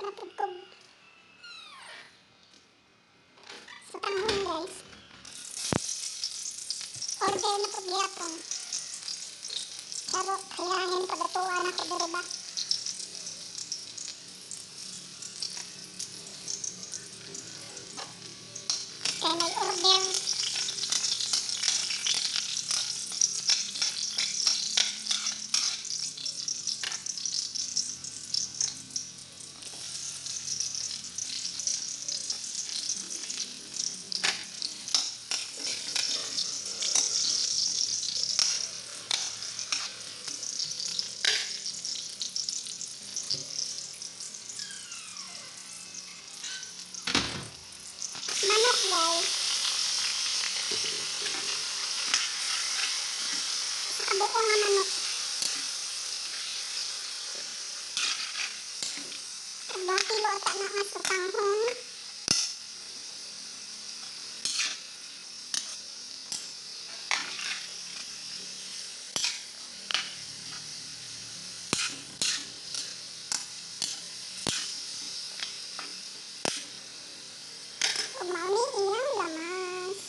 Na pud kog sotanghon, guys. Order na pud gihapon. Pero kailangan pagatuan ako diri ba? Kaya may order. Manok, guys. Sa kabuo nga manok. 2 kilo ata na nga sotanghon. Ug mao ni iyang lamas.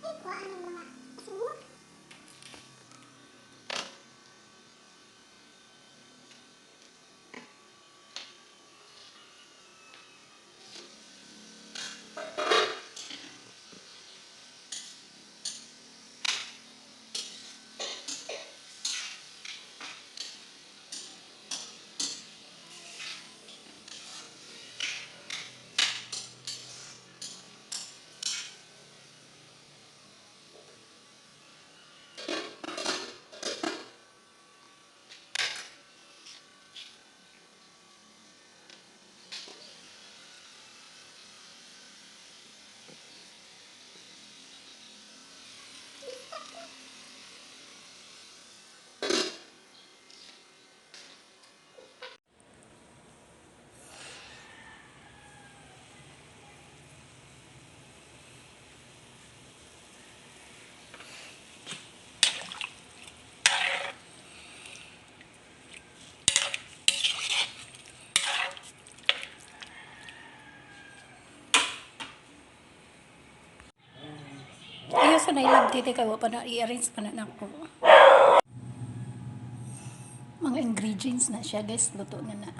Ay, kuha ang mga suwok. Ayaw sa nailab dito kay wa pa na i-arrange pa na nako. Mga ingredients na siya, guys, luto na na.